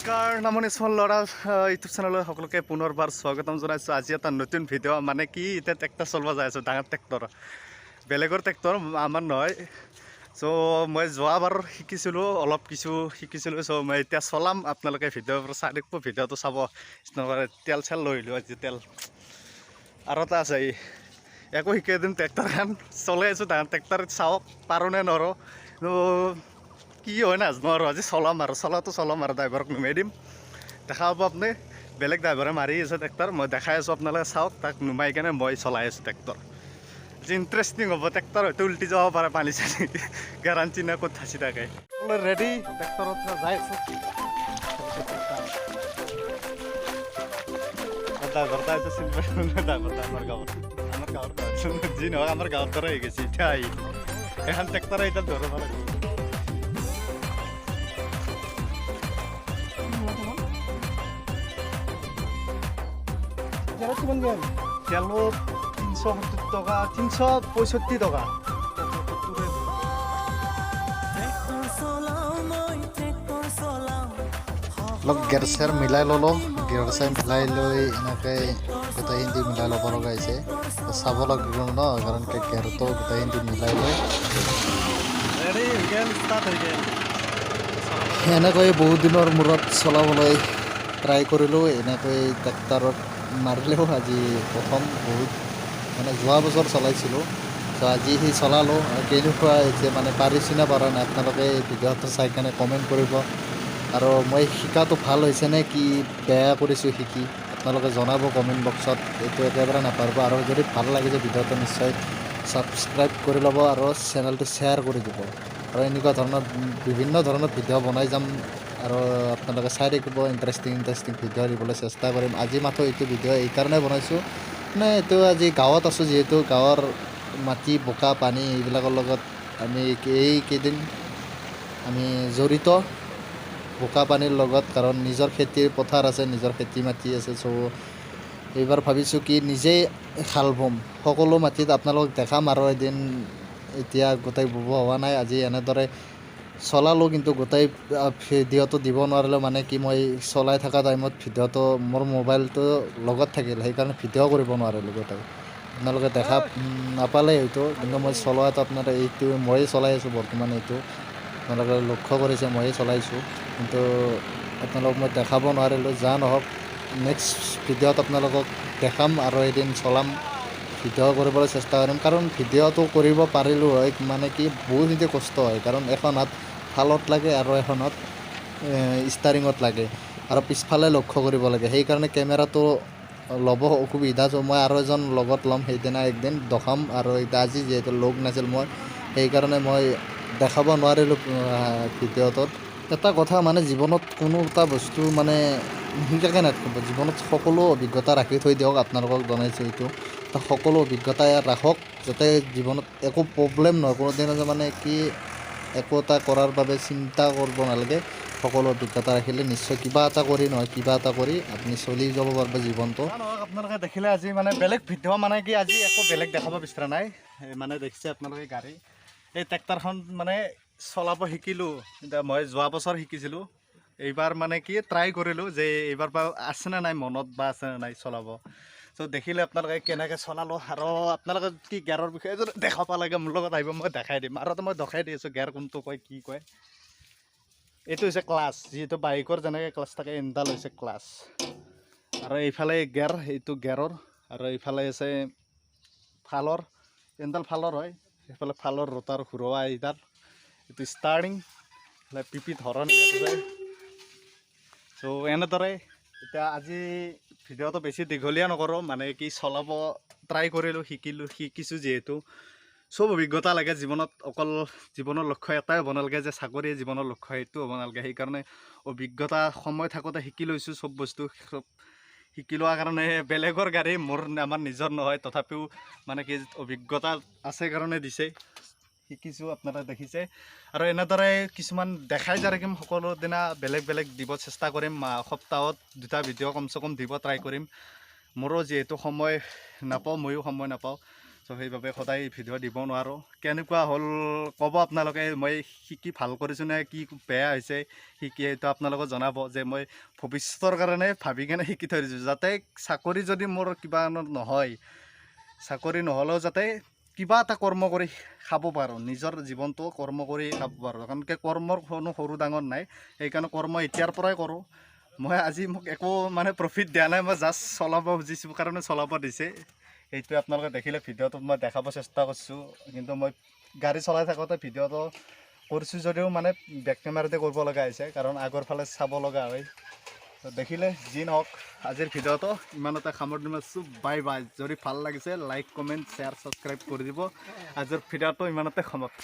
নমস্কাৰ, নামনি স্মল ল'ৰা ইউটিউব চেনেললৈ সকলোকে পুনৰবাৰ স্বাগতম জনাইছোঁ। আজি এটা নতুন ভিডিঅ', মানে কি, এতিয়া ট্ৰেক্টৰ চলাব যাই আছোঁ, ডাঙৰ ট্ৰেক্টৰ, বেলেগৰ ট্ৰেক্টৰ, আমাৰ নহয়। চ' মই যোৱাবাৰ শিকিছিলোঁ, অলপ কিছু শিকিছিলোঁ। চ' মই এতিয়া চলাম, আপোনালোকে ভিডিঅ'বোৰ চাই থাকিব, ভিডিঅ'টো চাব। তেল চেল লৈ আহিলোঁ আজি। তেল আৰু এটা আছে, এই একো শিকাই দিম। ট্ৰেক্টৰখন চলাই আছোঁ, ডাঙৰ ট্ৰেক্টৰ। চাওক পাৰোঁ নে নোৱাৰোঁ। কি হয় নাজানো আৰু। আজি চলাম আৰু চলাটো চলাম আৰু ড্ৰাইভাৰক নুমাই দিম, দেখা পাব আপুনি। বেলেগ ড্ৰাইভাৰে মাৰি আছে ট্ৰেক্টৰ, মই দেখাই আছোঁ, আপোনালোকে চাওক। তাক নুমাই কেনে মই চলাই আছোঁ ট্ৰেক্টৰ। আজি ইণ্টাৰেষ্টিং হ'ব। ট্ৰেক্টৰ হয়তো উল্টি যাব পাৰে পানী চানী, গেৰাণ্টি নাই ক'ত ফাঁচি থাকে। ৰেডি, ট্ৰেক্টৰত যাই আছোঁ। ড্ৰাইভাৰ এটা আছে, চিনি ড্ৰাইভাৰ আমাৰ গাঁৱৰ যি নহয়, আমাৰ গাঁৱৰ দৰে হৈ গৈছে এতিয়া। আহি এখন ট্ৰেক্টৰ এতিয়া ধৰিব লাগিব। তেলত 370 টকা, 365 টকা। অলপ গেৰ চেৰ মিলাই ল'লোঁ। গেৰ চেৰ মিলাই লৈ এনেকৈ গোটেইখিনি মিলাই ল'ব লগা হৈছে, চাব লাগিব ন, কাৰণ কি গেৰটো গোটেইখিনি মিলাই লৈ ৰেডি হৈ গ'ল, ষ্টাৰ্ট হৈ গ'ল। এনেকৈ বহুত দিনৰ মূৰত চলাবলৈ ট্ৰাই কৰিলোঁ। এনেকৈ ট্ৰেক্টৰত মাৰিলেও আজি প্ৰথম। বহুত মানে যোৱা বছৰ চলাইছিলোঁ, ত' আজি সি চলালোঁ। কেনেকুৱা হৈছে, মানে পাৰিছোঁ নে পৰা নাই, আপোনালোকে এই ভিডিঅ'টো চাই কেনে কমেণ্ট কৰিব। আৰু মই শিকাটো ভাল হৈছেনে কি বেয়া কৰিছোঁ শিকি, আপোনালোকে জনাব কমেণ্ট বক্সত। এইটো একেবাৰে নাপাহৰিব। আৰু যদি ভাল লাগিছে ভিডিঅ'টো, নিশ্চয় ছাবস্ক্ৰাইব কৰি ল'ব আৰু চেনেলটো শ্বেয়াৰ কৰি দিব। আৰু এনেকুৱা ধৰণৰ বিভিন্ন ধৰণৰ ভিডিঅ' বনাই যাম আৰু আপোনালোকে চাই থাকিব। ইণ্টাৰেষ্টিং ইণ্টাৰেষ্টিং ভিডিঅ' দিবলৈ চেষ্টা কৰিম। আজি মাথো এইটো ভিডিঅ' এইকাৰণে বনাইছোঁ, মানে এইটো আজি গাঁৱত আছোঁ যিহেতু, গাঁৱৰ মাটি, বোকা, পানী এইবিলাকৰ লগত আমি এইকেইদিন আমি জড়িত বোকা পানীৰ লগত, কাৰণ নিজৰ খেতিৰ পথাৰ আছে, নিজৰ খেতি মাটি আছে। চ' এইবাৰ ভাবিছোঁ কি নিজেই হাল বম সকলো মাটিত, আপোনালোকক দেখাম আৰু এদিন। এতিয়া গোটেই বব হোৱা নাই। আজি এনেদৰে চলালোঁ, কিন্তু গোটেই ভিডিঅ'টো দিব নোৱাৰিলোঁ। মানে কি, মই চলাই থকা টাইমত ভিডিঅ'টো মোৰ মোবাইলটো লগত থাকিল, সেইকাৰণে ভিডিঅ' কৰিব নোৱাৰিলোঁ গোটেই। আপোনালোকে দেখা নাপালে হয়তো, কিন্তু মই চলোৱাটো আপোনাৰ এইটো ময়ে চলাই আছোঁ বৰ্তমান। এইটো আপোনালোকে লক্ষ্য কৰিছে, ময়ে চলাইছোঁ, কিন্তু আপোনালোকক মই দেখাব নোৱাৰিলোঁ। যা নহওক, নেক্সট ভিডিঅ'ত আপোনালোকক দেখাম আৰু এদিন চলাম, ভিডিঅ' কৰিবলৈ চেষ্টা কৰিম। কাৰণ ভিডিঅ'টো কৰিব পাৰিলোঁ হয়, মানে কি, বহুতখিনি কষ্ট হয়, কাৰণ এখন হাত ফালত লাগে আৰু এখন হাত ষ্টাৰিঙত লাগে আৰু পিছফালে লক্ষ্য কৰিব লাগে। সেইকাৰণে কেমেৰাটো ল'ব অসুবিধা। চ' মই আৰু এজন লগত ল'ম, সেইদিনা একদিন দেখাম। আৰু এতিয়া আজি যিহেতু লগ নাছিল মই, সেইকাৰণে মই দেখাব নোৱাৰিলোঁ ভিডিঅ'টোত। এটা কথা, মানে জীৱনত কোনো এটা বস্তু মানে নিশিকাকৈ নাথাকিব। জীৱনত সকলো অভিজ্ঞতা ৰাখি থৈ দিয়ক। আপোনালোকক জনাইছোঁ এইটো, সকলো অভিজ্ঞতা ৰাখক যাতে জীৱনত একো প্ৰব্লেম নহয় কোনোদিনে, মানে কি, একো এটা কৰাৰ বাবে চিন্তা কৰিব নালাগে। সকলো অভিজ্ঞতা ৰাখিলে নিশ্চয় কিবা এটা কৰি নহয় কিবা এটা কৰি আপুনি চলি যাব পাৰিব জীৱনটো। নহওক, আপোনালোকে দেখিলে আজি মানে বেলেগ ভিডিঅ', মানে কি, আজি একো বেলেগ দেখাব বিচৰা নাই। এই মানে দেখিছে আপোনালোকে গাড়ী, এই ট্ৰেক্টৰখন মানে চলাব শিকিলোঁ। এতিয়া মই যোৱা বছৰ শিকিছিলোঁ, এইবাৰ মানে কি ট্ৰাই কৰিলোঁ যে এইবাৰ বা আছেনে নাই মনত বা আছেনে নাই চলাব। চ' দেখিলে আপোনালোকে কেনেকৈ চলালোঁ। আৰু আপোনালোকে কি গেৰৰ বিষয়ে যদি দেখাব লাগে, মোৰ লগত আহিব, মই দেখাই দিম। আৰু এটা মই দেখাই দি আছোঁ, গেৰ কোনটো কয়, কি কয়। এইটো হৈছে ক্লাছ, যিহেতু বাইকৰ যেনেকৈ ক্লাছ থাকে, এনডাল হৈছে ক্লাছ। আৰু এইফালে গেৰ, এইটো গেৰৰ। আৰু এইফালে আছে ফালৰ, এনডাল ফালৰ হয়। সেইফালে ফালৰ ৰোটাৰ ঘূৰোৱা এইডাল, এইটো ষ্টাৰ্টিং, এইফালে পিপিত হৰণ ইয়াত আছে। চ' এনেদৰে এতিয়া আজি ভিডিঅ'টো বেছি দীঘলীয়া নকৰোঁ। মানে কি, চলাব ট্ৰাই কৰিলোঁ, শিকিলোঁ, শিকিছোঁ যিহেতু। চব অভিজ্ঞতা লাগে জীৱনত। অকল জীৱনৰ লক্ষ্য এটাই হ'ব নালাগে যে চাকৰিয়ে জীৱনৰ লক্ষ্য, সেইটো হ'ব নালাগে। সেইকাৰণে অভিজ্ঞতা সময় থাকোঁতে শিকি লৈছোঁ চব বস্তু। চব শিকি লোৱাৰ কাৰণে বেলেগৰ গাড়ী, মোৰ আমাৰ নিজৰ নহয়, তথাপিও মানে কি, অভিজ্ঞতা আছে কাৰণে দিছে, শিকিছোঁ, আপোনালোকে দেখিছে। আৰু এনেদৰে কিছুমান দেখাই যাই থাকিম। সকলো দিনা বেলেগ বেলেগ দিব চেষ্টা কৰিম। সপ্তাহত দুটা ভিডিঅ' কমচে কম দিব ট্ৰাই কৰিম। মোৰো যিহেতু সময় নাপাওঁ, ময়ো সময় নাপাওঁ। চ' চ' সেইবাবে সদায় ভিডিঅ' দিব নোৱাৰোঁ। কেনেকুৱা হ'ল ক'ব আপোনালোকে, মই শিকি ভাল কৰিছোঁ নে কি বেয়া হৈছে শিকি, সেইটো আপোনালোকে জনাব যে মই ভৱিষ্যতৰ কাৰণে ভাবি কেনে শিকি থৈ দিছোঁ, যাতে চাকৰি যদি মোৰ কিবা নহয়, চাকৰি নহ'লেও যাতে কিবা এটা কৰ্ম কৰি খাব পাৰোঁ, নিজৰ জীৱনটো কৰ্ম কৰি খাব পাৰোঁ। কাৰণ কি কৰ্মৰ কোনো সৰু ডাঙৰ নাই, সেইকাৰণে কৰ্ম এতিয়াৰ পৰাই কৰোঁ। মই আজি মোক একো মানে প্ৰফিট দিয়া নাই, মই জাষ্ট চলাব খুজিছোঁ কাৰণে চলাব দিছে। সেইটোৱে আপোনালোকে দেখিলে ভিডিঅ'টোত মই দেখাব চেষ্টা কৰিছোঁ, কিন্তু মই গাড়ী চলাই থাকোঁতে ভিডিঅ'টো কৰিছোঁ যদিও মানে বেক কেমেৰাতে কৰিব লগা হৈছে, কাৰণ আগৰ ফালে চাব লগা হয়। তো দেখিলে, যি নহওক আজিৰ ভিডিঅ'টো ইমানতে সামৰণি মাৰিছোঁ। Bye bye. যদি ভাল লাগিছে, লাইক, কমেণ্ট, শ্বেয়াৰ, ছাবস্ক্ৰাইব কৰি দিব। আজিৰ ভিডিঅ'টো ইমানতে সমাপ্ত।